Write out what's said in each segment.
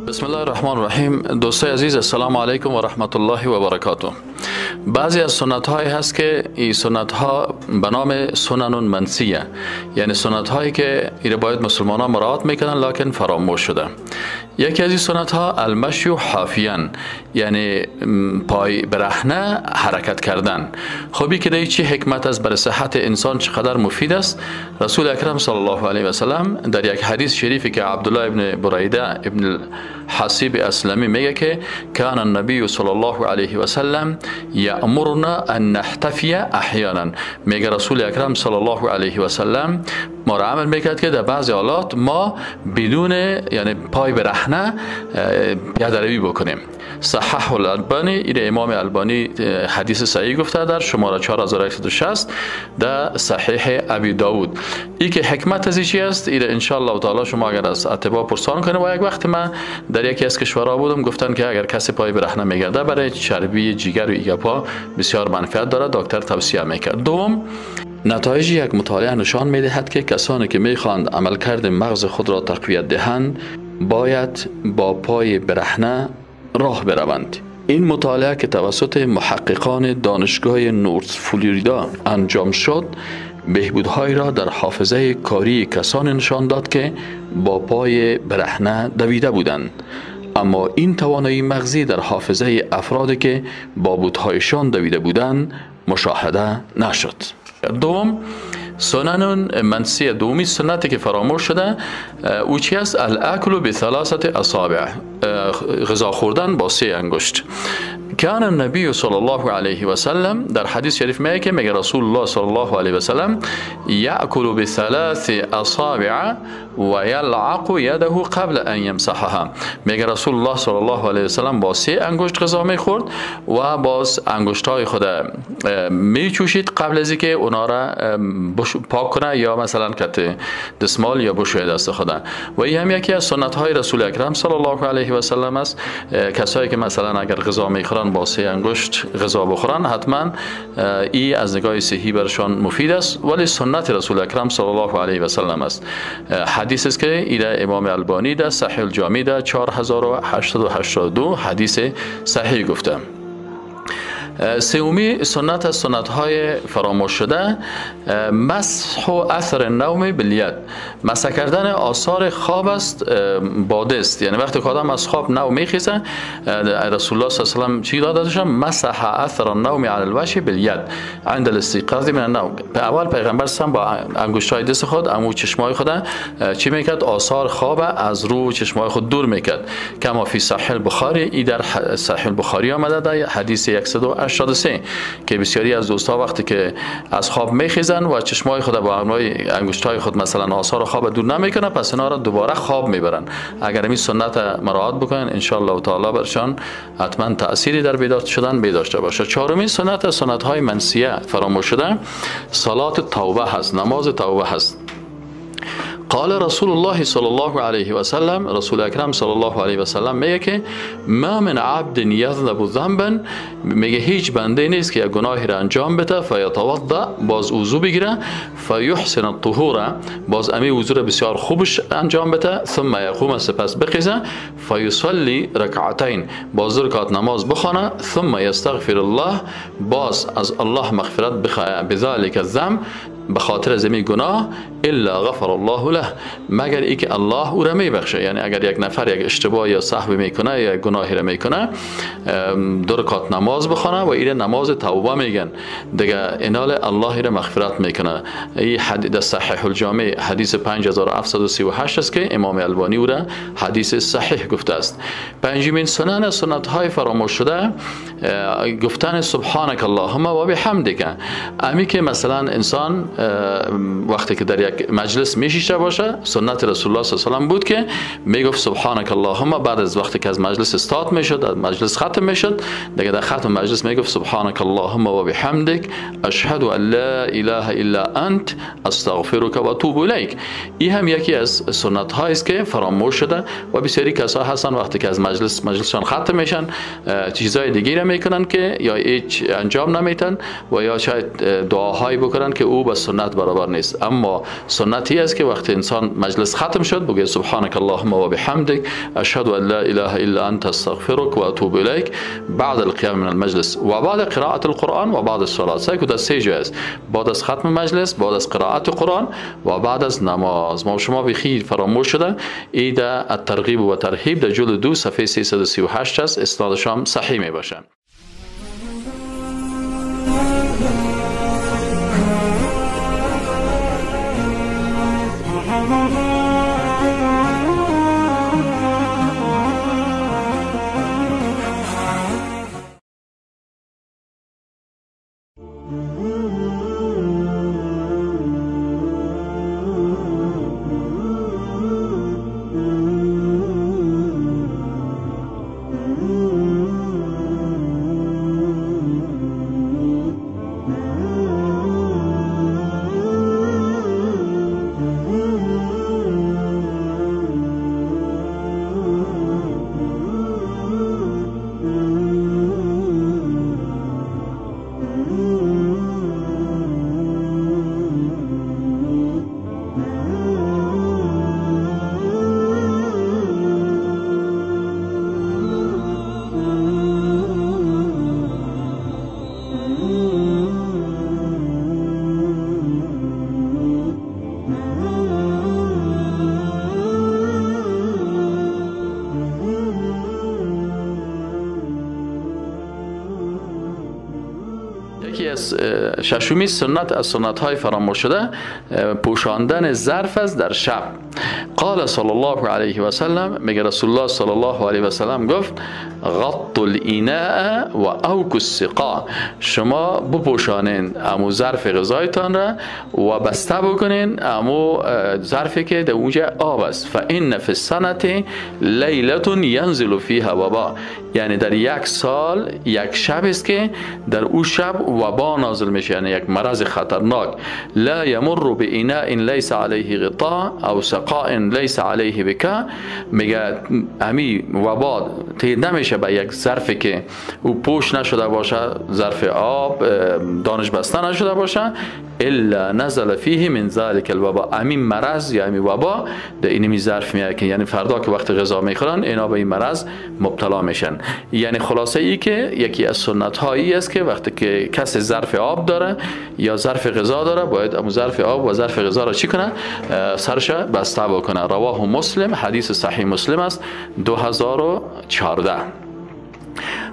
بسم الله الرحمن الرحیم. دوستای عزیز، السلام علیکم و رحمت الله و برکاته. بعضی از سنت های هست که این سنت ها به نام سنن منسیه، یعنی سنت هایی که ایره باید مسلمان ها مراعات میکنن لکن فراموش شده. یکی از این سنت ها المشی حافیان، یعنی پای برهنه حرکت کردن. خب که در چی حکمت است، برای صحت انسان چقدر مفید است. رسول اکرم صلی الله علیه و سلم در یک حدیث شریفی که عبدالله ابن بریده ابن حسیب اسلمی میگه که کان النبی صلی الله علیه و سلم یأمرنا ان نحتفی احیانا، میگه رسول اکرم صلی الله علیه و سلم ما را عمل میکرد که در بعضی حالات ما بدون، یعنی پای برهنه پیاده روی بکنیم. صحح الالبانی، این امام البانی حدیث صحیح گفته در شماره 4160 در صحیح ابی داود. ای که حکمت از چی است، این ان شاء الله تعالی شما اگر از اتباع پرسان کنید. و یک وقت من در یکی از کشورها بودم، گفتن که اگر کسی پای برهنه میگرده برای چربی جگر و ایگپا بسیار منفعت داره، دکتر توصیه میکرد. دوم، نتایج یک مطالعه نشان میدهد که کسانی که میخواهند عملکرد مغز خود را تقویت دهند باید با پای برهنه راه بروند. این مطالعه که توسط محققان دانشگاه نورث فلوریدا انجام شد، بهبودهایی را در حافظه کاری کسان نشان داد که با پای برهنه دویده بودند. اما این توانایی مغزی در حافظه افرادی که با بوتهایشان دویده بودند مشاهده نشد. دوم، سنن منسیه، دومی سنتی که فراموش شده او چی است؟ الاکل بثلاثه اصابع، غذا خوردن با سه انگشت. کان النبی صلی الله علیه و سلم در حدیث شریف میگه که میگه رسول الله صلی الله علیه و سلم یاکل بثلاث اصابع و یلعق یده قبل ان یمسحها. میگه رسول الله صلی الله علیه و سلم با سه انگشت غذا میخورد و باز انگشت‌های خود میچوشید قبل از اینکه اونا را پاک کنه یا مثلا کت دستمال یا بشوید دست خود. و این هم یکی از سنت های رسول اکرم صلی الله علیه و سلم است. کسایی که مثلا اگر غذا میخورن با سه انگشت غذا بخورن، حتما ای از نگاه صحی برشان مفید است، ولی سنت رسول اکرم صلی الله علیه و سلم است. حدیث است که ایره امام البانی در صحیح الجامع در 4882 حدیث صحیح گفته. سومی سنت از سنت های فراموش شده، مسح و اثر النوم بالید، مسح کردن آثار خواب است با دست. یعنی وقتی که آدم از خواب نو میخیزه، رسول الله صلی الله علیه و سلم چی داد ازشان؟ مسح اثر النوم علی الوجه بالید عند الاستيقاظ من النوم. اول پیغمبر سم با انگشت‌های دست خود امو چشمای خود چی میکرد؟ آثار خواب از رو چشمای خود دور میکرد. کما فی صحیح البخاری، ای در صحیح البخاری آمده در حدیث 183 که بسیاری از دوستها وقتی که از خواب میخیزن و چشمای خود با انگشت‌های خود مثلا آثار خواب دور نمیکنه، پس اینا را دوباره خواب میبرن. اگر این سنت مراعات بکنن ان شاء الله تعالی برشان حتما تأثیری در بیدار شدن بیداشته باشه. چهارمین سنت، سنت های منسیه فراموش شده، صلات توبه هست، نماز توبه هست. قال رسول الله صلی الله علیه و سلم، رسول اکرم صلی الله علیه و سلم میگه که ما من عبد یذنب ذنبا، میگه هیچ بنده نیست که یک گناهی را انجام بده، فیتوضا، باز وضو بگیره، فیحسن الطهور، باز امی وضو را بسیار خوبش انجام بده، ثم یقوم، سپس بخیزه، فیصلی رکعتین، باز رکعت نماز بخوانه، ثم یستغفر الله، باز از الله مغفرت بخواه، بذلک الذنب، به خاطر از این گناه، الا غفر الله له، مگر ای که الله او را میبخشه. یعنی اگر یک نفر یک اشتباه یا سهو میکنه یا گناهی را میکنه، دو رکعت نماز بخونه و این نماز توبه میگن دیگه، انال الله را مغفرت میکنه. این حدیث صحیح الجامع حدیث 5738 است که امام البانی او را حدیث صحیح گفته است. پنجمین سنن، سنت های فراموش شده، گفتن سبحانک اللهم و بحمدک. امی که مثلا انسان وقتی که در یک مجلس میشیشه باشه، سنت رسول الله صلی الله علیه و سلم بود که میگفت سبحانك اللهم. بعد از وقتی که از مجلس استاد میشد، از مجلس ختم میشد، دیگه در ختم مجلس میگفت سبحانك اللهم و بحمدک اشهد ان لا اله الا انت استغفرك و اتوب الیک. این هم یکی از سنت هایی است که فراموش شده و بسیاری کسا هستن وقتی که از مجلسشان ختم میشن چیزای دیگه را میکنن که یا هیچ انجام نمیتن و یا شاید دعاهایی بکنن که او به سنت برابر نیست. اما سنتی است که وقتی انسان مجلس ختم شد بگه سبحانك اللهم و بحمدک اشهد ان لا اله الا انت استغفرك و اتوب الیک بعد القیام من المجلس و بعد قرائت القرآن و بعد الصلاة. سعی در سه جای است، بعد از ختم مجلس، بعد از قرائت قرآن و بعد از نماز. ما شما بخیر فراموش شده. ای در الترغیب و ترهیب در جلد 2 صفحه 338 است، اسنادش هم صحیح می باشه. یکی از ششمی سنت از سنت های فراموش شده پوشاندن ظرف است در شب. قال صلی الله علیه و سلم، میگه رسول الله صلی الله علیه و سلم گفت غط الاناء و اوک السقا، شما بپوشانین امو ظرف غذایتان را و بسته بکنین امو ظرفی که در اونجا آب است. فان فی السنه لیله ینزل فیها وبا، یعنی در یک سال یک شب است که در او شب وبا نازل میشه، یعنی یک مرض خطرناک. لا یمر باناء لیس علیه غطاء او سقاء لیس علیه بکا، میگه امی وبا تیر نمیشه به یک ظرفی که او پوش نشده باشه، ظرف آب دانش بسته نشده باشه، الا نزل فیه من ذلك الوبا، امی مرض یا امی وبا در اینمی ظرف میاد که یعنی فردا که وقت غذا میخورن اینا به این مرض مبتلا میشن. یعنی خلاصه ای که یکی از سنت هایی است که وقتی که کسی ظرف آب داره یا ظرف غذا داره باید امو ظرف آب و ظرف غذا را چی کنه؟ سرش بسته بکنه. رواه مسلم، حدیث صحیح مسلم است 2014.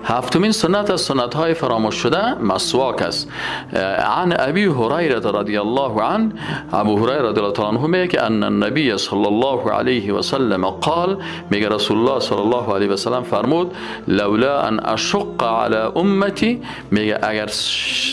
هفتمین سنت از سنت های فراموش شده مسواک است. عن ابی هریره رضی الله عنه، ابو هریره رضی الله عنه میگه که ان النبی صلی الله علیه و سلم قال، میگه رسول الله صلی الله علیه و سلم فرمود لولا ان اشق علی امتی، میگه اگر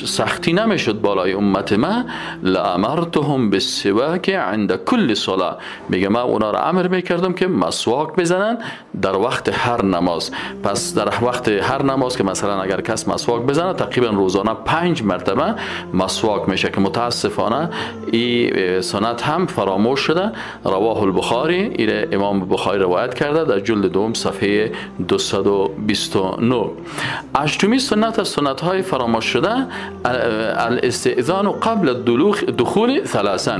سختی نمیشد بالای امت ما لامرتهم بالسواک عند کل صلاه، میگه ما اونا را امر میکردم که مسواک بزنن در وقت هر نماز. پس در وقت هر نماز که مثلا اگر کس مسواک بزنه تقریبا روزانه 5 مرتبه مسواک میشه که متاسفانه این سنت هم فراموش شده. رواه البخاری، این امام بخاری روایت کرده در جلد دوم صفحه 229. هشتمین سنت از سنت های فراموش شده الاستئذان قبل دخول ثلاثا،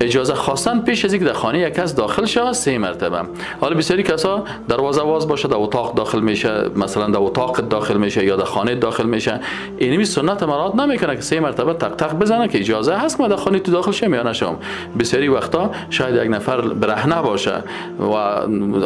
اجازه خواستن پیش از اینکه در خانه یک کس داخل شود 3 مرتبه. حالا بسیاری کسا دروازه باز باشه در اتاق داخل میشه، مثلا در اتاق داخل میشه یا در خانه داخل میشه، اینمی سنت مراد نمیکنه که 3 مرتبه تق تق بزنه که اجازه هست که من در خانه تو داخل شم یا نشم. بسیاری وقتا شاید یک نفر برهنه باشه و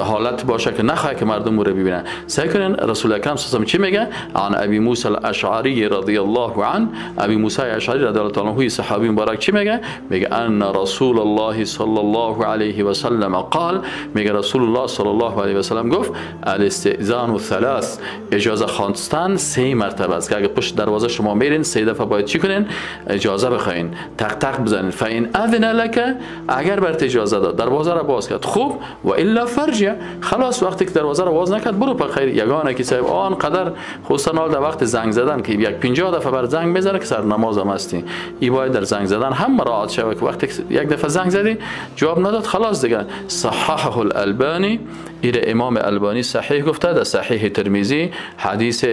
حالت باشه که نخواد که مردم او رو ببینن. سعی کنین رسول اکرم صلی الله علیه و چی میگه؟ عن ابی موسی الاشعری رضی الله عنه، ابی موسی اشعری رضی الله عنه صحابی مبارک چی میگه؟ میگه ان رسول الله صلی الله علیه و سلم قال، میگه رسول الله صلی الله علیه و سلم گفت الاستئذان ثلاث، اجازه اجازه خواستن 3 مرتبه است که اگه پشت دروازه شما میرین 3 دفعه باید چی کنین؟ اجازه بخواین، تق تق بزنین. فإن اذن لك، اگر برات اجازه داد دروازه را باز کرد خوب، و الا فرجع، خلاص وقتی که دروازه را باز نکرد برو په خیر. یگانه که صاحب آن قدر خصوصا در وقت زنگ زدن که یک 50 دفعه بر زنگ میزنه که سر نماز هم هستی، ای باید در زنگ زدن هم مراعات شود که وقتی یک دفعه زنگ زدی جواب نداد خلاص دیگه. صححه الالبانی، ایره امام البانی صحیح گفته در صحیح ترمذی حدیث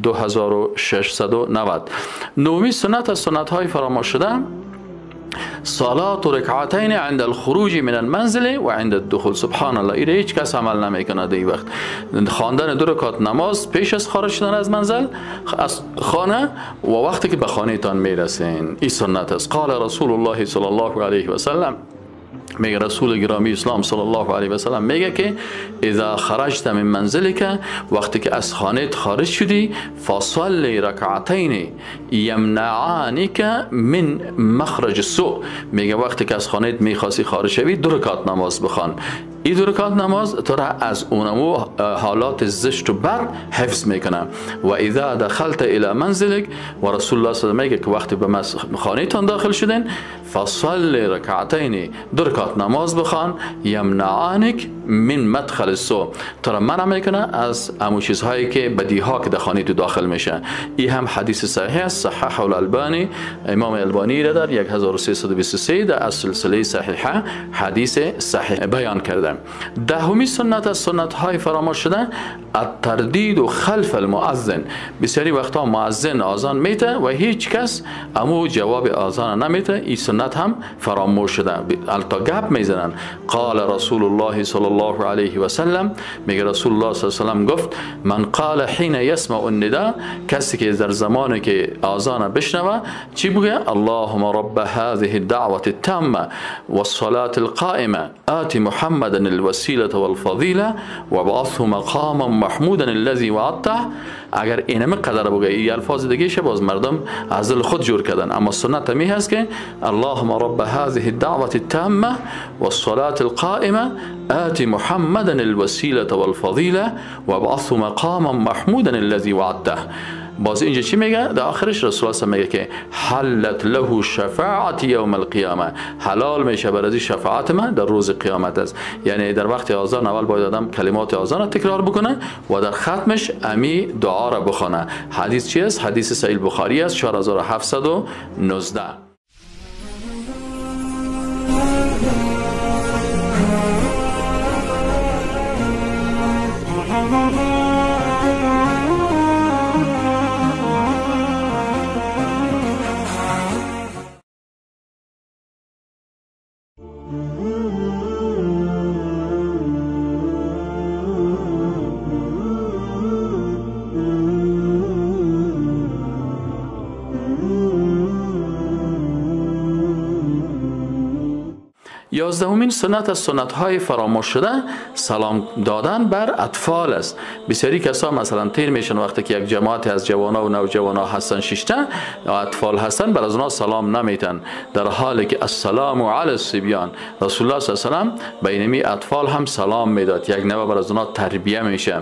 2690. نومی سنت از سنت های فراموش شده، صلاة رکعتین عند الخروج من المنزل و عند الدخول. سبحان الله، ایره هیچ کس عمل نمیکنه در این وقت. خواندن 2 رکعت نماز پیش از خارج شدن از منزل، از خانه، و وقتی که به خانه تان میرسین، این سنت است. قال رسول الله صلی الله علیه و سلم، میگه رسول گرامی اسلام صلی الله علیه و سلم میگه که اذا خرجت من منزلک، وقتی که از خانه خارج شدی، فصلی رکعتین یمنعانک من مخرج السوء. میگه وقتی که از خانه میخواستی خارج شوی 2 رکعت نماز بخوان. این 2 رکعت نماز تو را از اونمو حالات زشت و بد حفظ میکنه. و اذا دخلت الى منزلک، و رسول الله صلی الله علیه و میگه که وقتی به خانه تان داخل شدین، فصلی رکعتین، 2 رکعت نماز بخوان، یمنعانک من مدخل السوء، تو را منع میکنه از امو چیزهایی که بدیها که در خانه تو داخل میشه. این هم حدیث صحیح است، صححه الالبانی، امام البانی را در 1323 در از سلسله صحیحه حدیث صحیح بیان کرده. دهمی سنت از سنت های فراموش شده، التردید و خلف المؤذن. بسیاری وقتا مؤذن آذان میته و هیچ کس امو جواب آذان نمیته، این سنت هم فراموش شده، التا گپ میزنن. قال رسول الله صلی الله علیه و سلم، میگه رسول الله صلی الله علیه و سلم گفت من قال حين يسمع النداء، کسی که در زمانی که آذان بشنوه چی بگه؟ اللهم رب هذه الدعوة التامة والصلاة القائمة آت محمدا الوسيلة والفضيلة وابعثه مقاما محمودا الذي وعدته. اگر اینم قدر بگه، این الفاظ دیگه شه باز مردم از دل خود جور کردن، اما سنت می هست که اللهم رب هذه الدعوة التامة والصلاة القائمة آت محمدا الوسيلة والفضيلة وابعثه مقاما محمودا الذي وعدته. باز اینجا چی میگه؟ در آخرش رسول الله میگه که حلت له شفاعت یوم القیامه، حلال میشه برای شفاعت من در روز قیامت است. یعنی در وقت آذان اول باید آدم کلمات آذان را تکرار بکنه و در ختمش امی دعا را بخونه. حدیث چی است؟ حدیث صحیح بخاری است 4719. یازدهمین سنت از سنت‌های فراموش شده، سلام دادن بر اطفال است. بسیاری کسا مثلا تیر میشن وقتی که یک جماعت از جوانا و نوجوانا هستن، ششته اطفال هستن، بر از اونا سلام نمیتن، در حالی که السلام علی الصبیان، رسول الله صلی الله علیه و سلم به اینمی اطفال هم سلام میداد، یک نوع بر از اونا تربیه میشه.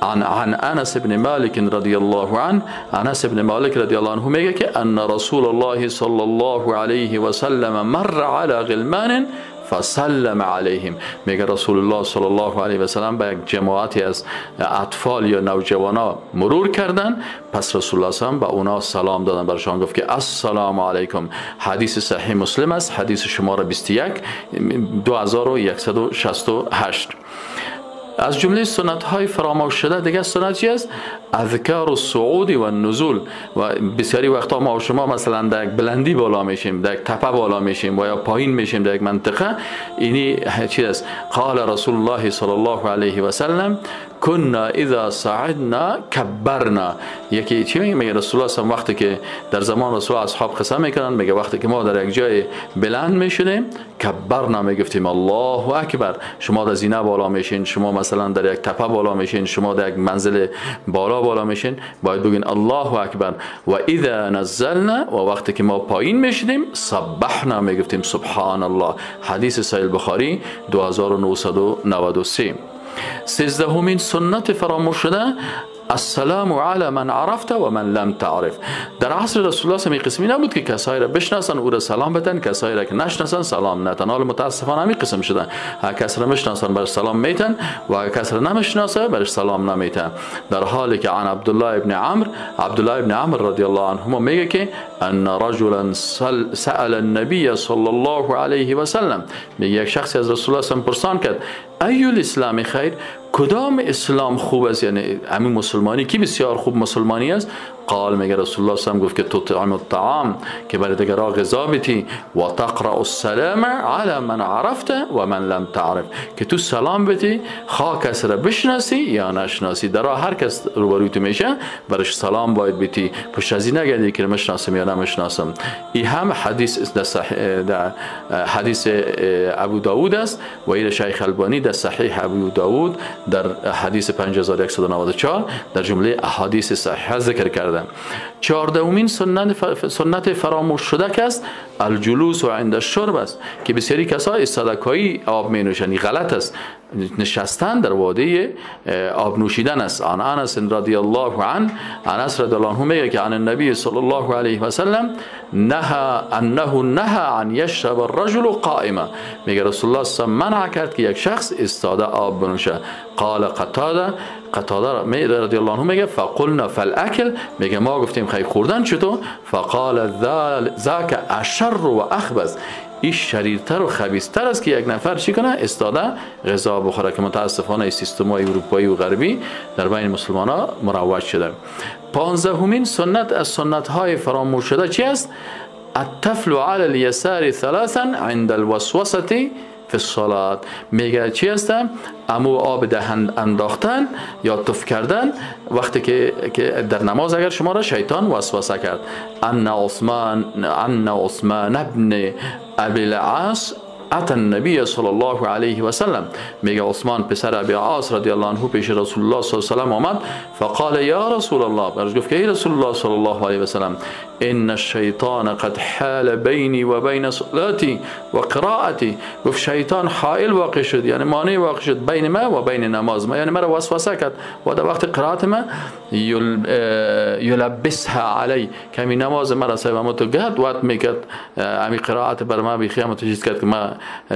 عن انس بن مالک رضی الله عنه، انس بن مالک رضی الله عنه میگه که ان رسول الله صلی الله علیه و سلم مر علی غلمان فسلم علیهم. میگه رسول الله صلی الله علیه و سلم به یک جماعتی از اطفال یا نوجوانا مرور کردن، پس رسول الله صلی الله علیه و سلم به اونا سلام دادن، برشان گفت که السلام علیکم. حدیث صحیح مسلم است، حدیث شماره 21 2168. از جمله سنت های فراموش شده دیگه سنت چی است؟ اذکار الصعود و النزول. و بسیاری وقتا ما و شما مثلا در یک بلندی بالا میشیم، در یک تپه بالا میشیم و یا پایین میشیم در یک منطقه، اینی چی است؟ قال رسول الله صلی الله علیه و سلم كنا اذا صعدنا کبرنا. یکی چی میگه؟ میگه رسول الله صلی وقتی که در زمان رسول اصحاب قسم میکنن، میگه وقتی که ما در یک جای بلند میشدیم کبرنا، میگفتیم الله اکبر. شما در زینه بالا میشین، شما مثلا در یک تپه بالا میشین، شما در یک منزل بالا بالا میشین، باید بگین الله اکبر. و اذا نزلنا، و وقتی که ما پایین میشدیم سبحنا، میگفتیم سبحان الله. حدیث صحیح بخاری 2993. سیزدهمین سنت فراموش شده السلام علی من عرفت و من لم تعرف. در عصر رسول الله این قسمی نبود که کسایی را بشناسن او را سلام بدن، کسایی را که نشناسن سلام ندن. حالا متاسفانه همین قسم شدن، هر کس را میشناسن برش سلام میتن و هر کس را نمیشناسه برش سلام نمیتن. در حالی که عن عبدالله ابن عمرو، عبدالله ابن عمرو رضی الله عنهما میگه که ان رجلا سأل النبی صلی الله علیه و سلم، میگه یک شخصی از رسول الله پرسان کرد ای الاسلام خیر، کدام اسلام خوب است، یعنی همین مسلمانی کی بسیار خوب مسلمانی است؟ قال، میگه رسول الله صلی الله علیه و گفت که تطعم الطعام، که برای دیگران غذا بدی، و تقرأ السلام علی من عرفت و من لم تعرف، که تو سلام بدی خواه کس را بشناسی یا نشناسی. در هر کس روبروی تو میشه برش سلام باید بدی، پشت از این نگردی که مشناسم یا نمشناسم. این هم حدیث در حدیث ابو داود است و این شیخ البانی در صحیح ابو داود در حدیث 5194 در جمله احادیث صحیحه ذکر کرده. چهاردهمین سنت فراموش شده که است الجلوس عند الشرب است، که بسیاری کسا استادکایی آب می نوشند. غلط است، نشستن در وادی آب نوشیدن است. عن انس رضی الله عنه، انس رضی الله عنه میگه که عن النبی صلی الله علیه و سلم نهى انه نهى عن یشرب الرجل قائما، میگه رسول الله صلی الله علیه و منع کرد که یک شخص استاده آب بنوشه. قال قتاده، قتاده رضی الله عنه میگه فقلنا فالاکل، میگه ما گفتیم خیلی خوردن چطور؟ فقال ذاک اشر و اخبث، این شریرتر و خبیثتر است که یک نفر چی کنه؟ استاده غذا بخوره، که متاسفانه سیستم های اروپایی و غربی در بین مسلمان ها مروج شده. 15مین سنت از سنت های فراموش شده چی است؟ التفل علی الیسار ثلاثا عند الوسوسه فی الصلاة. میگه چی است؟ امو آب دهن انداختن یا تف کردن وقتی که در نماز اگر شما را شیطان وسوسه کرد. ان عثمان ابن ابی العاص اتى النبی صلی الله علیه و سلم، میگه عثمان پسر ابی عاص رضی الله عنه پیش رسول الله صلی الله علیه و سلم آمد. فقال یا رسول الله، برش گفت که ای رسول الله صلی الله علیه و سلم ان الشیطان قد حال بینی و بین صلاتی و قرائتی، گفت شیطان حائل واقع شد، یعنی مانع واقع شد بین ما و بین نماز ما، یعنی مرا وسوسه کرد و در وقت قرائت ما یلبسها علی، کمی نماز مرا سبب ما تو گد وقت میکرد، امی قرائت بر ما بیخی هم چیز کرد که ما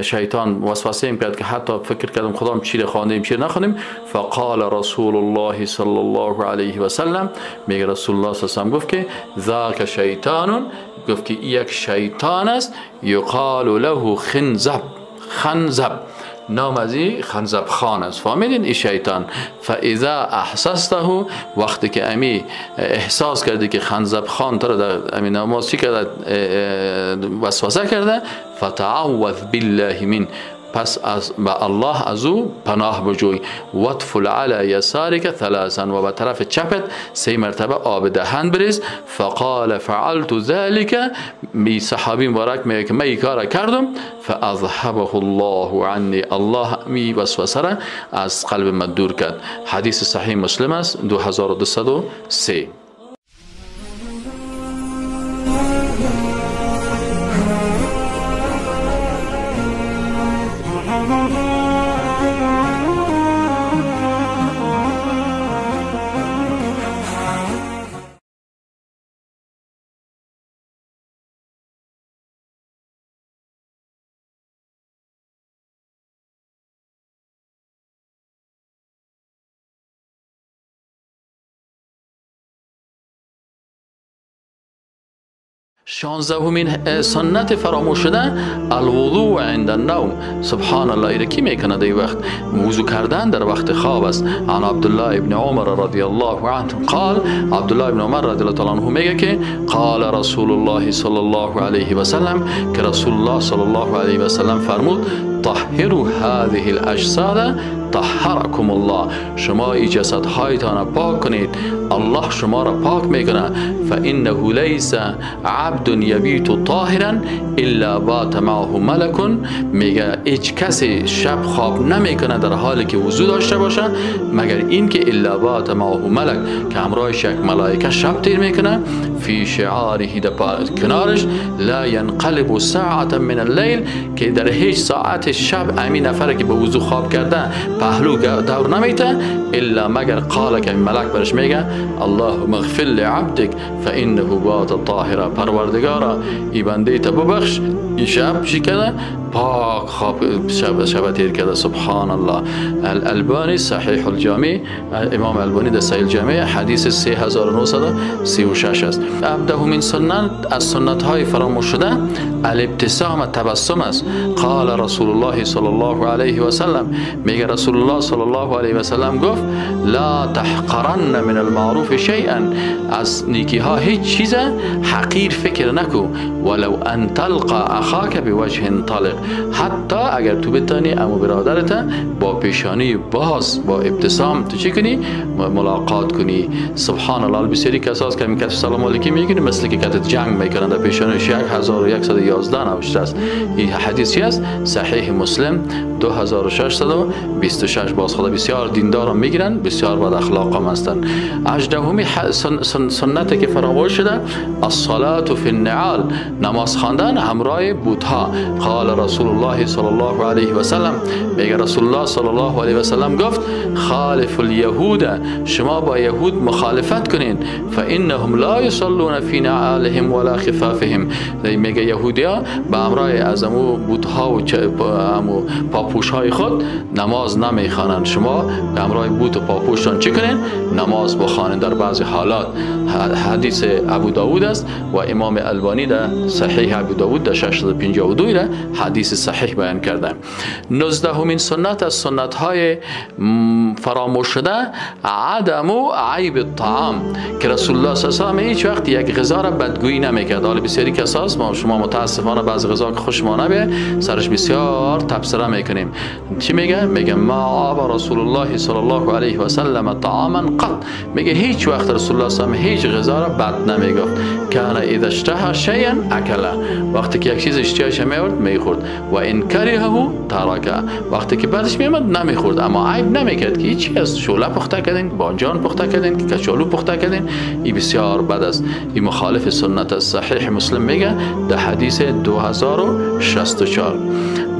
شیطان وسوسه کرد که حتی فکر کردم خدام چی خواندیم چی نخوندیم. فقال رسول الله صلی الله علیه و سلم، میگه رسول الله صلی الله علیه و سلم گفت که ذاک شیطان، گفت که یک شیطان است، یقال له خنزب، خنزب نام از این خنزب خان است، فهمیدین؟ این شیطان. فاذا احسسته، وقتی که امی احساس کردی که خنزب خان تو را در امی نماز چی کرده، وسوسه کرده، فتعوذ بالله من، پس از به الله از او پناه بجوی. وطفل علی یسارک ثلاثا، و به طرف چپت 3 مرتبه آب دهن بریز. فقال فعلت ذلك، می صحابی مبارک میگه که من این کار کردم. فاذهبه الله عنی، الله می وسوسه را از قلب من دور کرد. حدیث صحیح مسلم است 2203. شانزدهمین سنت فراموش شده الوضوء عند النوم. سبحان الله، ایره کی میکنه در وقت وضو کردن در وقت خواب است. عن عبدالله ابن عمر رضی الله عنه قال، عبدالله ابن عمر رضی الله تعالی عنه میگه که قال رسول الله صلی الله علیه و سلم، که رسول الله صلی الله علیه و سلم فرمود طهروا هذه الاجساد طهرکم الله، شما ای جسدهایتان پاک کنید، الله شما را پاک میکنه. فانه لیس عبد یبیت طاهرا الا بات معه ملک، میگه هیچ کسی شب خواب نمیکنه در حالی که وضو داشته باشه مگر اینکه الا بات معه ملک، که همراهش یک ملائکه شب تیر میکنه. فی شعاره، در کنارش، لا ینقلب ساعة من اللیل، که در هیچ ساعت شب امی نفره که به وضو خواب کرده پهلو دور نمیته الا مگر قال که ملک برش میگه اللهم اغفر لعبدک فانه بات طاهرا، پروردگارا ای بنده تا ببخش این شب چی کرده؟ پاک خواب شب تیر کرده. سبحان الله. الالبانی صحیح الجامع، امام البانی در صحیح الجامع حدیث 3936 است. هفدهمین سنت از سنت های فراموش شده الابتسام تبسم است. قال رسول الله صلی الله علیه و سلم، میگه رسول الله صلی الله علیه و سلم گفت لا تحقرن من المعروف شیئا، از نیکی ها هیچ چیز حقیر فکر نکو، ولو ان تلقى اخاک بوجه طلق، حتی اگر تو بتانی امو برادرت با پیشانی باز با ابتسام تو چی کنی؟ ملاقات کنی. سبحان الله. بسیاری کساست که میگه سلام علیکم میگن مثل که کتت جنگ میکنن در پیشانیش 1111 نوشته است. این حدیث چی است؟ صحیح مسلم 2626. باز خدا بسیار دیندار میگیرن، بسیار بد اخلاق هم هستن. هجدهمی سنت که فراموش شده الصلاة فی النعال، نماز خواندن همراه بوتها. قال رسول الله صلی الله علیه و سلم، میگه رسول الله صلی الله علیه و سلم گفت خالف اليهود، شما با یهود مخالفت کنین، فانهم لا یصلون فی نعالهم ولا خفافهم. میگه یهودیا به همراه از امو بوتها و امو پاپوش های خود نماز نمیخوانند، شما به همراه بوت و پاپوشتان چی کنین؟ نماز بخوانین. در بعضی حالات حدیث ابو داود است و امام البانی در صحیح ابو داود در 652 را حدیث صحیح بیان کرده. 19مین سنت از سنت های فراموش شده عدم عیب الطعام، که رسول الله صلی الله علیه و سلم هیچ وقت یک غذا را بدگویی نمیکرد. حالا بسیاری کساست ما شما متاسفانه بعضی غذا که خوش ما نبیه سرش بسیار تبصره میکنیم. چی میگه؟ میگه ما عاب رسول الله صلی الله علیه و سلم طعاما قط، میگه هیچ وقت رسول الله صلی الله علیه و هیچ غذا را بد نمیگفت. کان اذا اشتهى شیئا اکله، وقتی که یک چیز اشتهاش میورد میخورد، و ان کرهه ترکه، وقتی که بعدش میامد نمیخورد، اما عیب نمیکرد که چی است، شوله پخته کردین، بانجان پخته کردین، کچالو پخته کردین، این بسیار بد است، این مخالف سنت است. صحیح مسلم میگه در حدیث 2064.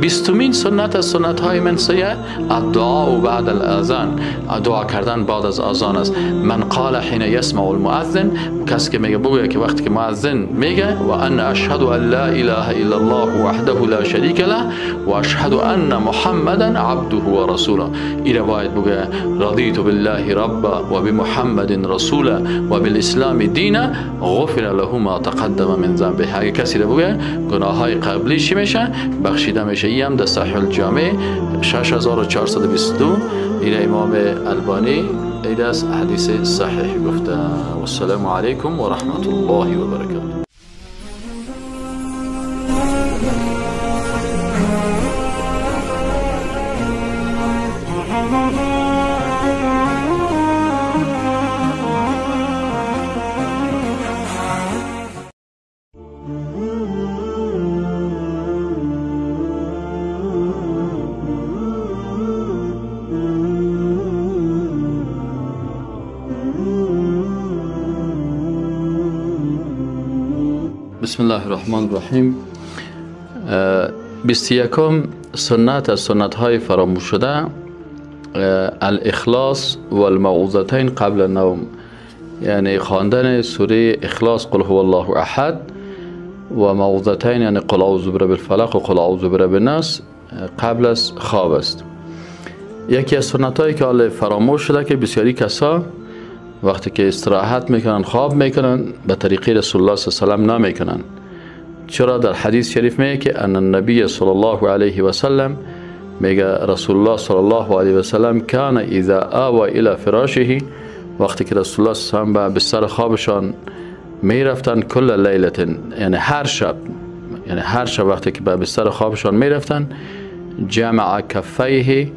20مین سنت از سنت های منسیه الدعاء بعد الاذان، دعا کردن بعد از اذان است. من قال حين يسمع المؤذن، کسی که میگه بگویه که وقتی که مؤذن میگه و ان اشهد ان لا اله الا الله وحده لا شریک له و اشهد ان محمدا عبده و رسوله، این باید بگه رضیت بالله ربا و بمحمد رسولا و بالاسلام دینا غفر له ما تقدم من ذنبه. اگه کسی رو بگه گناه های قبلی چی میشه؟ بخشیده میشه. این هم در صحیح الجامع 6422 این امام البانی این از حدیث صحیح گفته. و السلام علیکم و رحمت الله و برکاته. بسم الله الرحمن الرحیم. 21 سنت از سنت های فراموش شده الاخلاص و الموعظتین قبل النوم، یعنی خواندن سوره اخلاص قل هو الله احد و موعظتین یعنی قل اعوذ برب الفلق و قل اعوذ برب الناس قبل از خواب است. یکی از سنت هایی که حال فراموش شده که بسیاری کسا وقتی که استراحت میکنن خواب میکنن به طریقه رسول الله صلی الله علیه و سلم نمیکنن. چرا؟ در حدیث شریف میگه که ان النبی صلی الله علیه و سلم، میگه رسول الله صلی الله علیه و سلم کان اذا آوى الى فراشه، وقتی که رسول الله صلی الله علیه و سلم به بستر خوابشان میرفتن کل لیلت، یعنی هر شب، یعنی هر شب وقتی که به بستر خوابشان میرفتن جمع کفیه،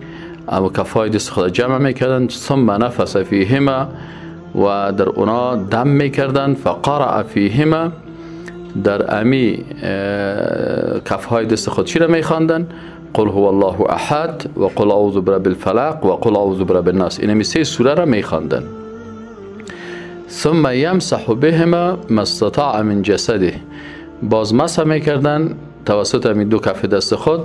اما کفای دست خود جمع میکردن، ثم نفس فیهما، و در اونا دم میکردن، فقرأ فیهما، در امی کفهای دست خود چی را میخواندن؟ قل هو الله احد و قل اعوذ برب الفلق و قل اعوذ برب الناس. این سه سوره را میخواندن. ثم یمسح بهما ما استطاع من جسده، باز مسح میکردن توسط امی دو کف دست خود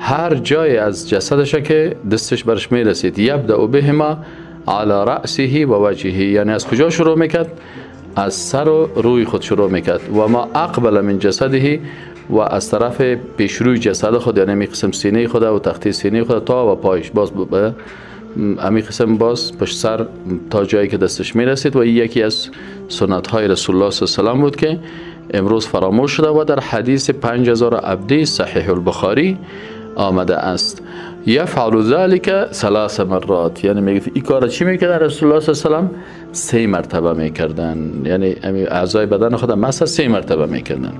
هر جای از جسدش که دستش برش میرسید. یبدأ بهما علی رأسه و وجهه، یعنی از کجا شروع میکرد؟ از سر و روی خود شروع میکرد. و ما اقبل من جسده، و از طرف پیشروی جسد خود، یعنی می قسم سینه خود و تختی سینه خود تا و پایش، باز امی قسم باز پشت سر تا جایی که دستش میرسید. و این یکی از سنت های رسول الله صلی الله علیه و سلم بود که امروز فراموش شده و در حدیث 5000 صحیح البخاری آمده است. یفعل ذلك ثلاث مرات، یعنی میگه این کار چی میکردن رسول الله صلی الله علیه و سلم؟ 3 مرتبه میکردن، یعنی اعضای بدن خود مسح 3 مرتبه میکردن.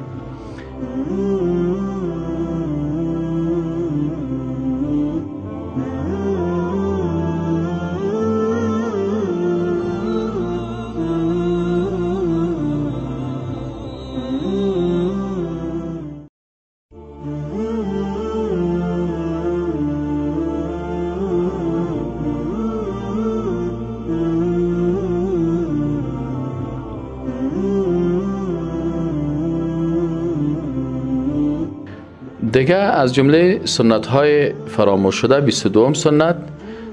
دیگه از جمله سنت های فراموش شده 22 سنت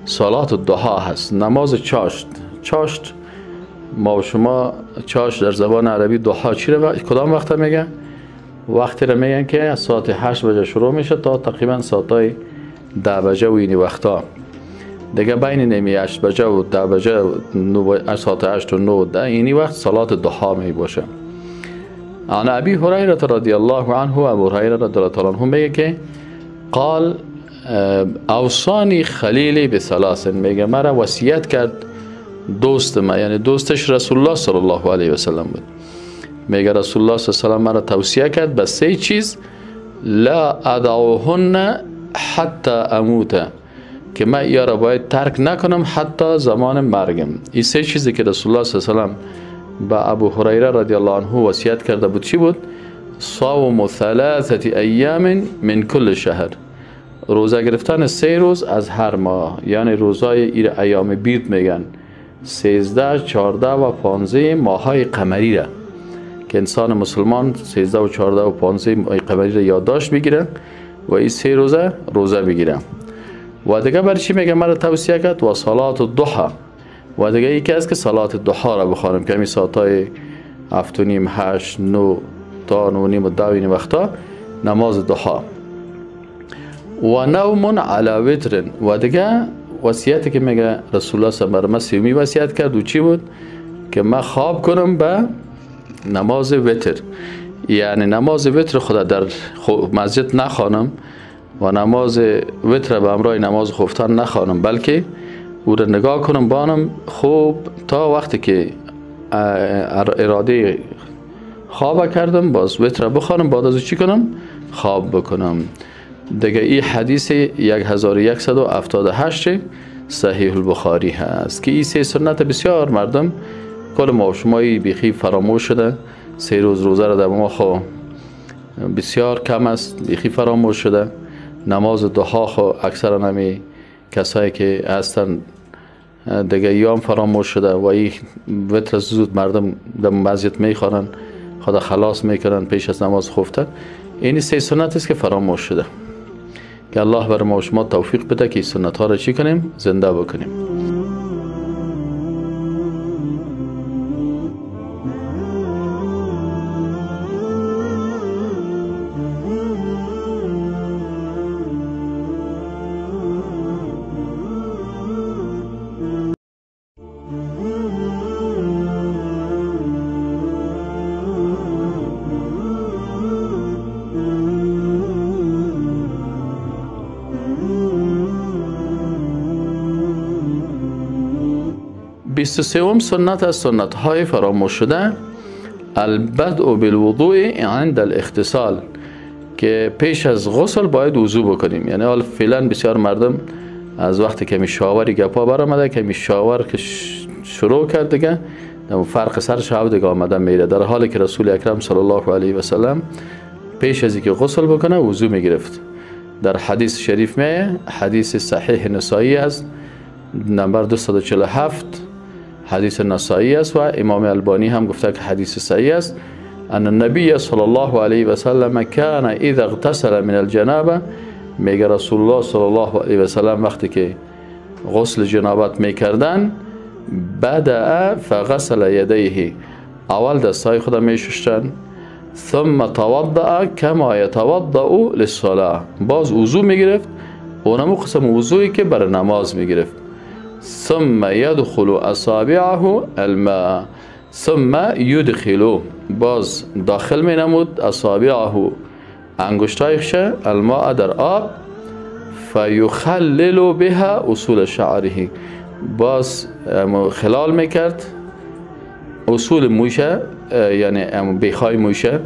صلات الضحا هست، نماز چاشت. چاشت ما و شما چاشت در زبان عربی ضحا چی رو کدام وقت میگن؟ وقتی رو میگن که از ساعت 8 بجه شروع میشه تا تقریبا ساعت 10 بجه و اینی وقتا. دیگه بین نمی 8 بجه و 10 بجه و ساعت 8 و 9 و 10 اینی وقت صلات ضحا می باشه. عن ابی هریره رضی الله عنه، ابو هریره رضی الله عنه میگه که قال اوصانی خلیلی بثلاث، میگه مرا وصیت کرد دوست ما، یعنی دوستش رسول الله صلی الله علیه و سلم بود. میگه رسول الله صلی الله علیه و سلم مرا توصیه کرد به 3 چیز، لا ادعوهن حتی اموت، که من یا را باید ترک نکنم حتی زمان مرگم. این 3 چیزی که رسول الله صلی الله علیه و سلم به ابو هریره رضی الله عنه وصیت کرده بود چی بود؟ صوم 3 ایام من کل شهر، روزه گرفتن 3 روز از هر ماه، یعنی روزای ایر ایام بید میگن، 13، 14 و 15 ماهای قمری را که انسان مسلمان 13 و 14 و 15 ماه قمری را یادداشت بگیره و این 3 روزه روزه بگیره. و دیگه برای چی میگه مرا توصیه کرد؟ و صلات الضحی، و دیگه یکی از که صلات الضحا را بخوانم که همین ساعتای 7:30، 8، 9 تا 9:30 و 10 این وقتا نماز ضحا. و نوم علی وتر، و دیگه وصیتی که میگه رسول الله صلی الله علیه و سلم وصیت کرد و چی بود؟ که من خواب کنم به نماز وتر، یعنی نماز وتر خدا در مسجد نخوانم و نماز وتر به همراه نماز خفتن نخوانم، بلکه او را نگاه کنم بانم خوب تا وقتی که اراده خواب کردم باز وتر بخوانم، بعد از چی کنم؟ خواب بکنم. دیگه این حدیث 1178 صحیح البخاری هست که این 3 سنت بسیار مردم کل ما و شمایی بیخی فراموش شده. 3 روز روزه را در ما خو بسیار کم است، بیخی فراموش شده. نماز ضحا خو اکثرا همی کسایی که هستن دیگه یام فراموش شده و این وتر زود مردم در مسجد میخوانن، خدا خلاص میکنن پیش از نماز خفتن. این 3 سنت است که فراموش شده که الله بر ما و شما توفیق بده که این سنت ها را چی کنیم؟ زنده بکنیم. بیست و سوم سنت از سنت های فراموش شده البدء بالوضوء عند الاغتسال، که پیش از غسل باید وضو بکنیم. یعنی حال فعلا بسیار مردم از وقتی که می شاوری گپا برآمده که می شاور که شروع کرد دیگه فرق سر شب دیگه آمده میره، در حالی که رسول اکرم صلی الله علیه و سلم پیش از اینکه غسل بکنه وضو میگرفت. در حدیث شریف می حدیث صحیح نسائی است نمبر 247 حدیث نسائی است و امام البانی هم گفته که حدیث صحیح است. ان النبی صلی الله علیه و سلم کان اذا اغتسل من الجنابه، میگه رسول الله صلی الله علیه و سلم وقتی که غسل جنابت میکردن، بدأ فغسل یدیه، اول دستای خود میشستن، ثم توضأ کما یتوضأ للصلاة، باز وضو میگرفت، اونمو قسم وضویی که بر نماز میگرفت. ثم يدخل اصابعه الماء، ثم يدخل، باز داخل می نمود اصابعه انگشتایش الماء در آب، فیخلل بها اصول شعره، باز خلال میکرد اصول موشه، یعنی بیخای موشه.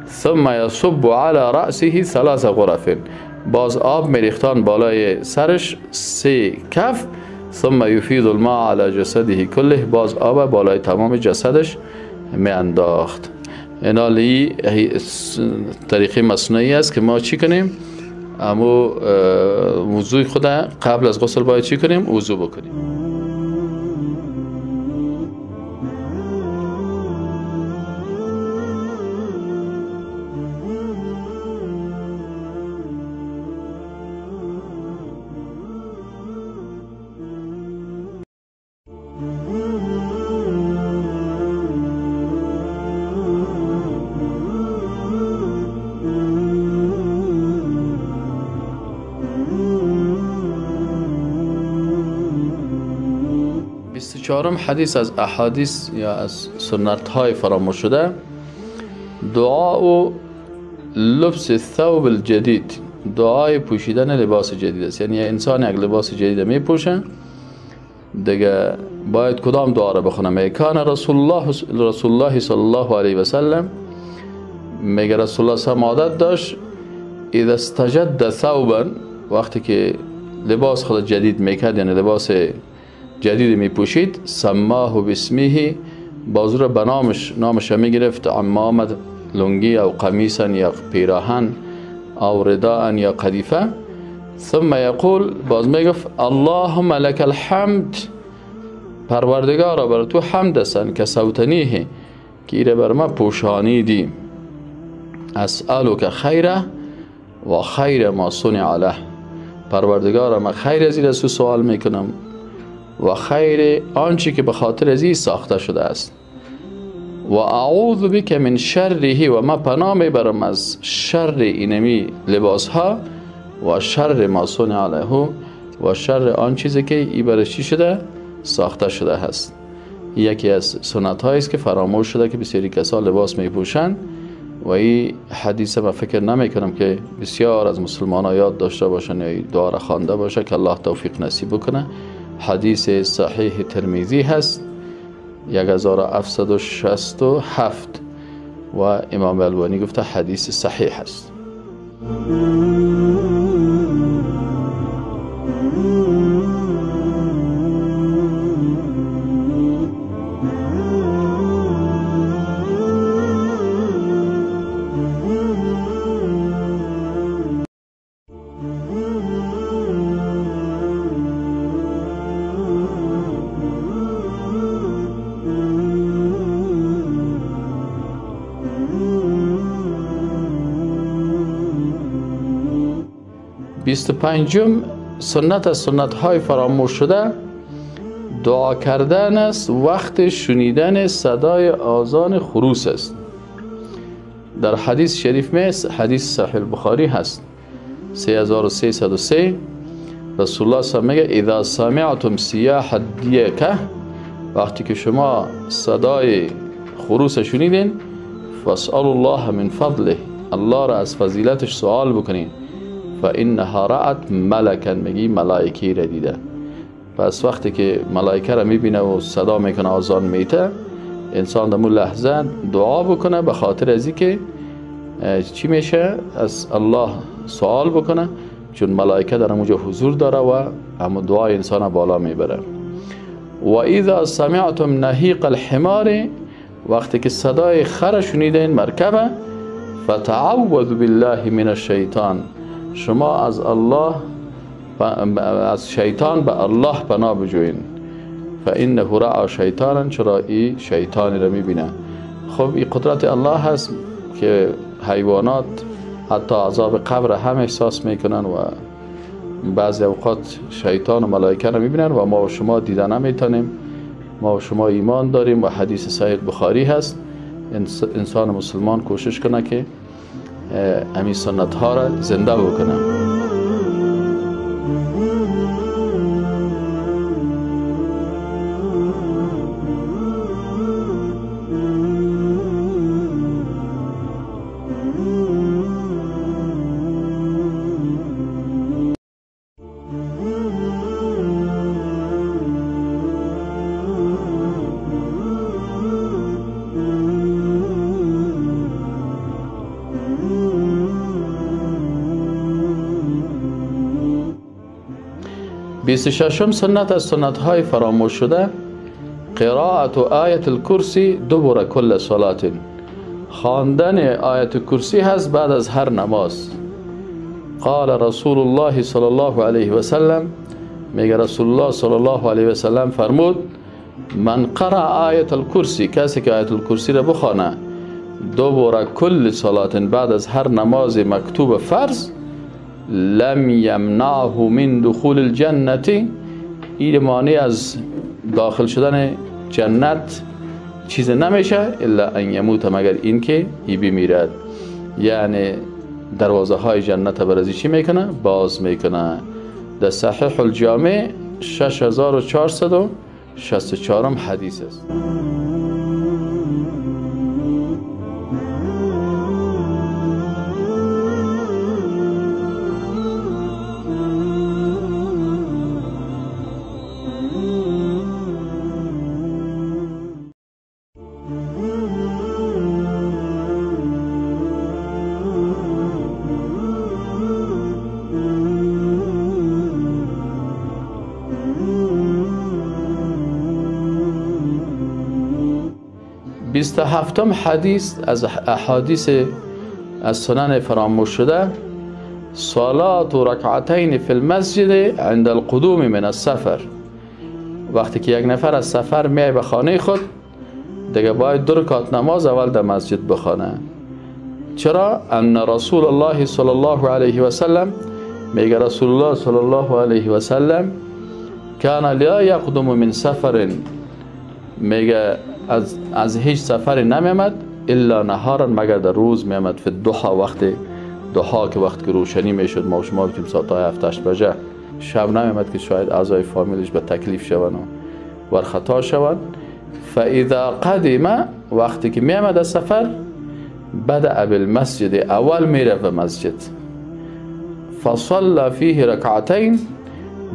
ثم يصب على رأسه ثلاث غرف، باز آب میریختان بالای سرش 3 کف. ثم يفيض الماء على جسده كله، باز آب بالای تمام جسدش می انداخت. اینالی طریقه مصنوعی است که ما چی کنیم؟ امو وضوی خود قبل از غسل باید چی کنیم؟ وضو بکنیم. چهارم حدیث از احادیث یا از سنت های فراموش شده، دعا و لبس ثوب الجدید، دعای پوشیدن لباس جدید است. یعنی انسان یک لباس جدید می پوشه دیگه باید کدام دعا را بخونه؟ کان رسول الله صلی الله علیه و سلم، میگه رسول الله صلی عادت داشت اذا استجد ثوبا، وقتی که لباس خود جدید میکرد، یعنی لباس جدید می پوشید، سماه باسمه، بازو را به نامش می گرفت، عمامه لنگی او قمیصا یا پیراهن او رداء یا قدیفه. ثم یقول، باز می گفت اللهم لك الحمد، پروردگارا بر تو حمد است که سوتنیه، که ایره بر ما پوشانیدی، اسألک خیره و خیر ما صنع له، پروردگارا من خیر از این سوال میکنم و خیر آنچه که به خاطر از این ساخته شده است، و اعوذ بک من شره، و ما پناه میبرم از شر اینمی لباس ها، و شر ما صنع له، و شر آن چیزی که ای برش چی شده ساخته شده هست. یکی از سنت هایی است که فراموش شده که بسیاری کسا لباس میپوشند و این حدیث من فکر نمی کنم که بسیار از مسلمان ها یاد داشته باشن یا دعا را خوانده باشه که الله توفیق نصیب بکنه. حدیث صحیح ترمذی هست 1767 و امام البانی گفته حدیث صحیح است. بیست و پنجم سنت از سنت های فراموش شده، دعا کردن است وقت شنیدن صدای آذان خروس است. در حدیث شریف می، حدیث صحیح البخاری هست 3303، رسول الله صلی الله علیه و میگه اذا سمعتم سیاح الدیکه، وقتی که شما صدای خروس شنیدین، فاسألوا الله من فضله، الله را از فضیلتش سوال بکنین، فإنها رأت ملکا، میگی ملائکه را دیده. پس وقتی که ملائکه را میبینه و صدا میکنه آذان میته، انسان در اون لحظه دعا بکنه به خاطر از که چی میشه، از الله سوال بکنه، چون ملائکه در اونجا حضور داره و همون دعای انسان بالا میبره. و اذا سمعتم نهیق الحمار، وقتی که صدای خر شنیدین مرکبه، فتعوذ بالله من الشیطان، شما از الله از شیطان به الله پناه بجوین، فانه رأى شیطانا، چرا ای شیطانی را میبینه. خب این قدرت الله هست که حیوانات حتی عذاب قبر هم احساس میکنن و بعضی اوقات شیطان و ملائکه رو میبینن و ما و شما دیده نمیتونیم. ما و شما ایمان داریم و حدیث صحیح بخاری هست. انسان مسلمان کوشش کنه که همین سنت ها را زنده بکنه. بیست و ششم سنت از سنت های فراموش شده، قرائت آیت الکرسی دبر کل صلات. خواندن آیت کرسی هست بعد از هر نماز. قال رسول الله صلی الله علیه و سلم، میگه رسول الله صلی الله علیه و سلم فرمود من قرأ آیت الکرسی، کسی که آیت الکرسی را بخوانه دبر کل صلات، بعد از هر نماز مکتوب فرض، لم یمنعه من دخول الجنة، این مانع از داخل شدن جنت چیز نمیشه الا ان یموت، مگر اینکه ای بمیرد. یعنی دروازه های جنت برازی چی میکنه؟ باز میکنه. در صحیح الجامع 6464 حدیث است. بیست و هفتم حدیث از احادیث از سنن فراموش شده، صلات رکعتین فی المسجد عند القدوم من السفر. وقتی که یک نفر از سفر میای به خانه خود، دیگه باید 2 رکعت نماز اول در مسجد بخوانه. چرا؟ ان رسول الله صلی الله علیه و سلم، میگه رسول الله صلی الله علیه و سلم کان لا یقدم من سفر، میگه از هیچ سفری نمیامد الا نهارا، مگر در روز میامد، فی الضحى، وقت ضحا که وقت که روشنی میشد، ما و شما بتیم ساعت های 7 8 بجه. شب نمیامد که شاید اعضای فامیلش به تکلیف شوند و ورخطا شوند. فاذا قدم، وقتی که میامد از سفر، بدأ بالمسجد، اول میره به مسجد، فصلى فیه رکعتین،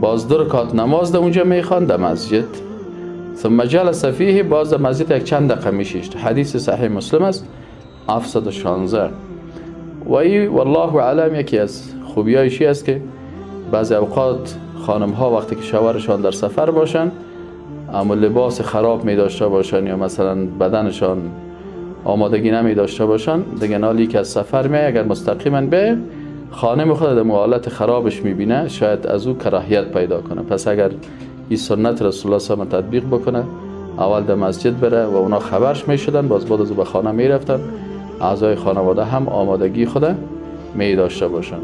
باز 2 رکعت نماز در اونجا میخواند در مسجد، ثم جلس فیه، باز در مسجد یک چند دقیقه میشیشت. حدیث صحیح مسلم است 716. و ای والله اعلم یکی از خوبیایش است که بعضی اوقات خانم ها وقتی که شوهرشان در سفر باشن، اما لباس خراب می داشته باشن یا مثلا بدنشان آمادگی نمی داشته باشن، دیگه نالی که از سفر می، اگر مستقیما به خانم خود در حالت خرابش میبینه، شاید از او کراهیت پیدا کنه. پس اگر این سنت رسول الله صلی الله علیه و تطبیق بکنه، اول در مسجد بره و اونا خبرش میشدن، باز بعد از او به خانه میرفتن، اعضای خانواده هم آمادگی خود می داشته باشن.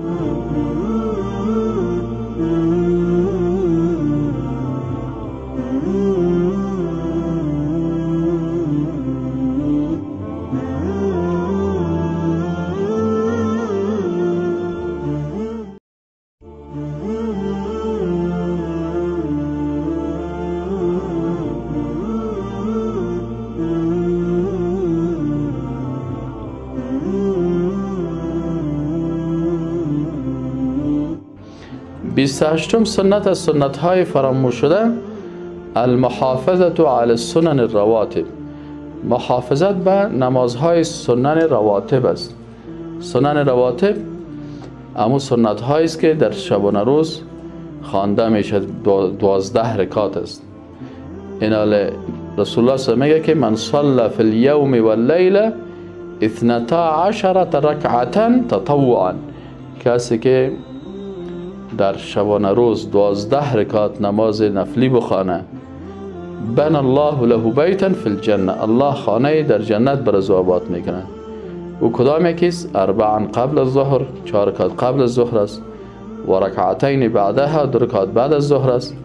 بیست و هشتم سنت از سنت های فراموش شده، المحافظت علی السنن الرواتب. محافظت به نمازهای سنن رواتب است. سنن رواتب امو سنت هایی است که در شبانه روز خوانده میشه، 12 رکعت است. این رسول الله صلی الله علیه و میگه که من صلى فی اليوم واللیله 12 رکعه تطوعا، کسی که در شبانه روز 12 رکعت نماز نفلی بخوانه، بن الله له بیتا فی الجنه، الله خانه در جنت بر او آباد میکنه. او کدام یکیست؟ اربعا قبل الظهر، 4 رکعت قبل از ظهر است، و رکعتین بعدها، 2 رکعت بعد از ظهر است،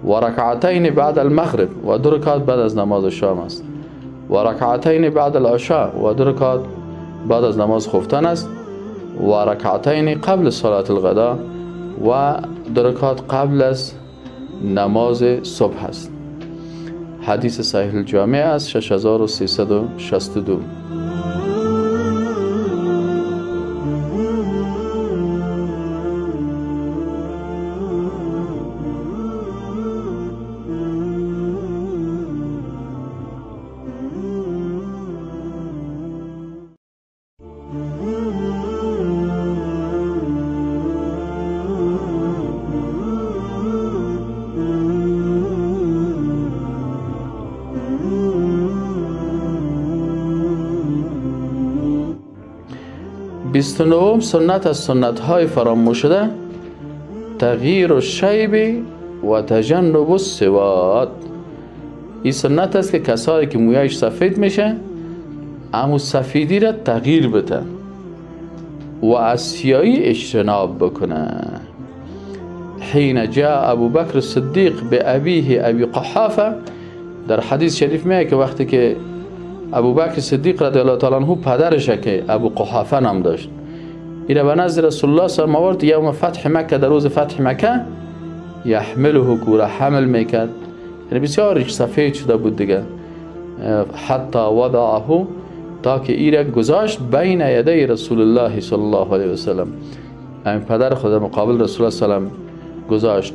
و رکعتین بعد المغرب، و 2 رکعت بعد از نماز شام است، و رکعتین بعد العشاء، و 2 رکعت بعد از نماز خفتن است، و رکعتین قبل صلاة الغدا، و 2 رکعت قبل از نماز صبح است. حدیث صحیح الجامع است 6362. بیست و نهم سنت از سنت های فراموش شده، تغییر الشیب و تجنب السواد. این سنت است که کسایی که مویش سفید میشه امو سفیدی را تغییر بده و از سیاهی اجتناب بکنه. حین جاء ابو بکر الصدیق به ابیه ابی قحافه، در حدیث شریف میگه که وقتی که ابو بکر صدیق رضی الله تعالی عنه پدرش که ابو قحافه نام داشت، ایره به نزد رسول الله صلی الله علیه و آورد یوم فتح مکه، در روز فتح مکه، یحمله کوره حمل میکرد، یعنی بسیار ریش سفید شده بود دیگه، حتی وضعه، تا که ایره گذاشت بین یدی رسول الله صلی الله علیه و سلم، این پدر خود مقابل رسول الله صلی الله علیه و سلم گذاشت.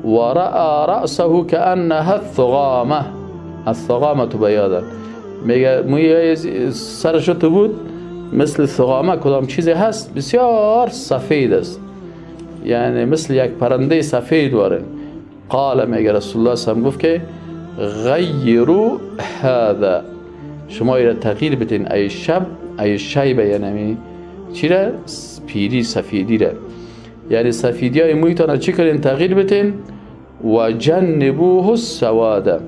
و رأى رأسه كأنها الثغامه، الثغامه بیادا، میگه موی سرش تو بود مثل ثغامه، کدام چیزی هست بسیار سفید است، یعنی مثل یک پرنده سفید واره. قال، میگه رسول الله صلی الله علیه و گفت که غیروا هذا، شما ایره تغییر بدین، ای شب ای شیبه، یعنی چی را؟ پیری سفیدی را، یعنی سفیدی های مویتان چی کنین؟ تغییر بدین. و جنبوه السواد،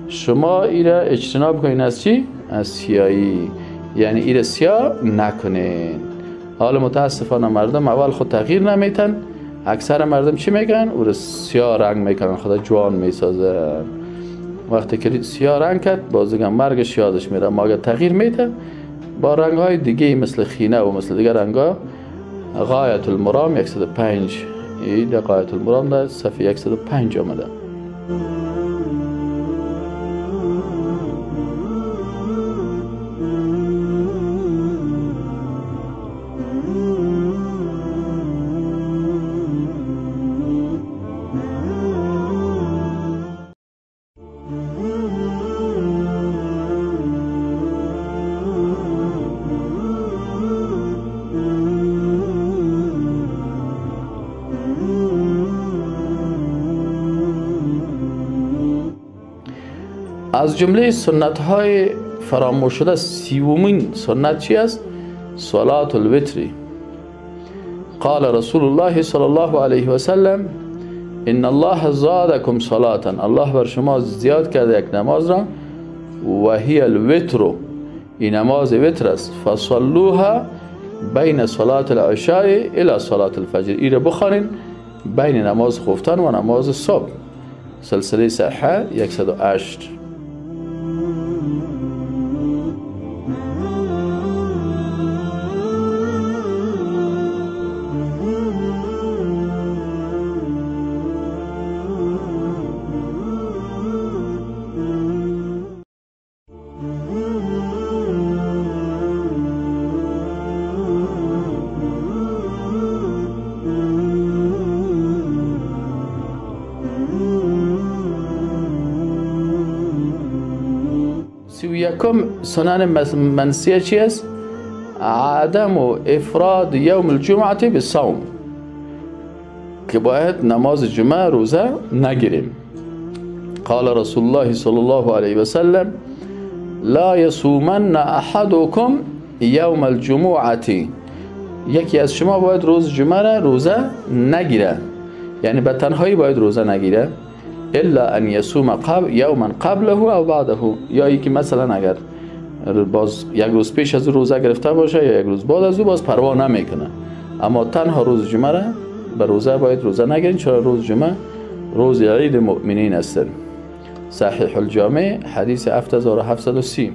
شما ایره اجتناب کنین از چی؟ از سیاهی، یعنی ایره سیاه نکنین. حالا متاسفانه مردم اول خود تغییر نمیتن، اکثر مردم چی میگن؟ او رو سیاه رنگ میکنن، خدا جوان میسازن. وقتی که سیاه رنگ کرد باز دیگه مرگش یادش میره. ما اگر تغییر میده با رنگ های دیگه مثل خینه و مثل دیگه رنگ ها، غایت المرام 105، این غایت المرام در صفحه 105 آمده. از جمله سنت های فراموش شده 30مین سنت چی است؟ صلاة الوتر. قال رسول الله صلی الله علیه و سلم ان الله زادکم صلاة، الله بر شما زیاد کرده یک نماز را، و هی الوتر، این نماز وتر است، فصلوها بین صلاة العشاء الى صلاة الفجر، این را بخوانین بین نماز خفتن و نماز صبح. سلسله صحیحه 108. یکم سنن منسیه چی است؟ عدم افراد یوم الجمعه بالصوم، که باید نماز جمعه روزه نگیریم. قال رسول الله صلی الله علیه و سلم لا یصومن احدکم یوم الجمعه، یکی از شما باید روز جمعه را روزه نگیره، یعنی به تنهایی باید روزه نگیره، الا ان یصوم قبل یوما قبله او بعده، یا یکی مثلا اگر باز یک روز پیش از روزه گرفته باشه یا یک روز بعد از او باز پروا نمیکنه. اما تنها روز جمعه را به روزه باید روزه نگیرین، چرا روز جمعه روز عید مؤمنین است. صحیح الجامع حدیث 7730.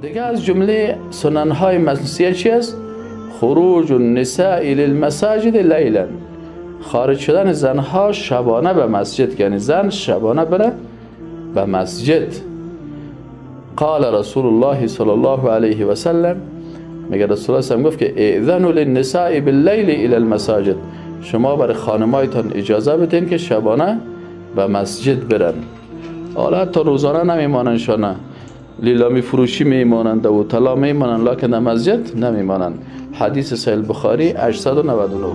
دیگه از جمله سننهای منسیه چی است؟ خروج النساء للمساجد لیلا، خارج شدن زنها شبانه به مسجد، یعنی زن شبانه بره به مسجد. قال رسول الله صلی الله علیه و سلم، میگه رسول الله صلی گفت که اذن للنساء باللیل الى المساجد، شما برای خانمایتان اجازه بدین که شبانه به مسجد برن. حالا تا روزانه نمیمانن، شانه لیلامی فروشی میمانند و طلا میمانند، لکن در مسجد نمیمانند. حدیث صحیح بخاری 899.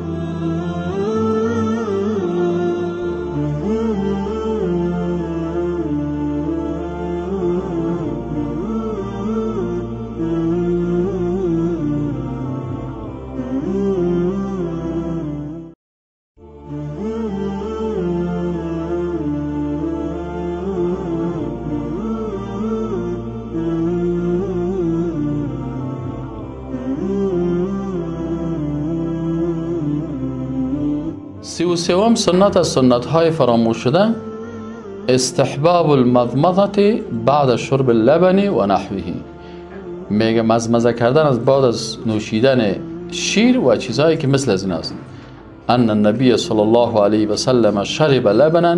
33 سنت از سنت های فراموش شده، استحباب المضمضه بعد شرب اللبن و نحوه. میگه مزمزه کردن از بعد از نوشیدن شیر و چیزهایی که مثل از این است. ان النبی صلی الله علیه و سلم شرب لبنا،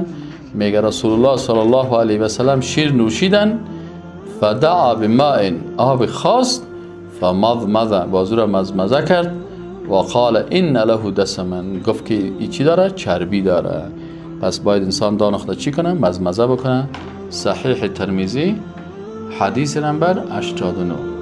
میگه رسول الله صلی الله علیه و سلم شیر نوشیدن، فدعا بماء، آب خواست، فمضمضه، بازو را مزمزه کرد، و قال ان له دسما، گفت که ای چی داره؟ چربی داره. پس باید انسان دانخته چی کنه؟ مزمزه بکنه. صحیح ترمذی حدیث نمبر 89.